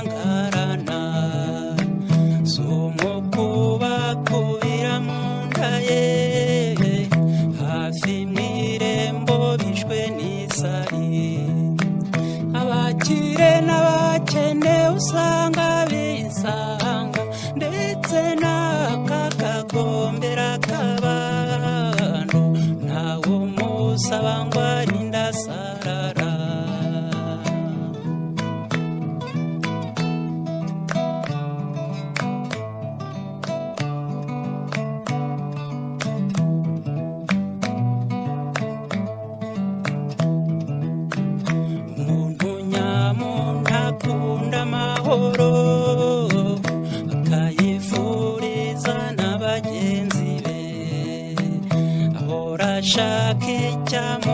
ntiyangarana. Si umukubakubira mu nda ye, hafi mu irembo bishwe n'isari. Abakire n'abakene usanga bisanga, ndetse n'aka kagombera k'abantu, ntawe umusaba ngo arinde asarara. Umuntu nyamuntu akunda amahoro, akayifuriza na bagenzi be, ahora ashaka icyamu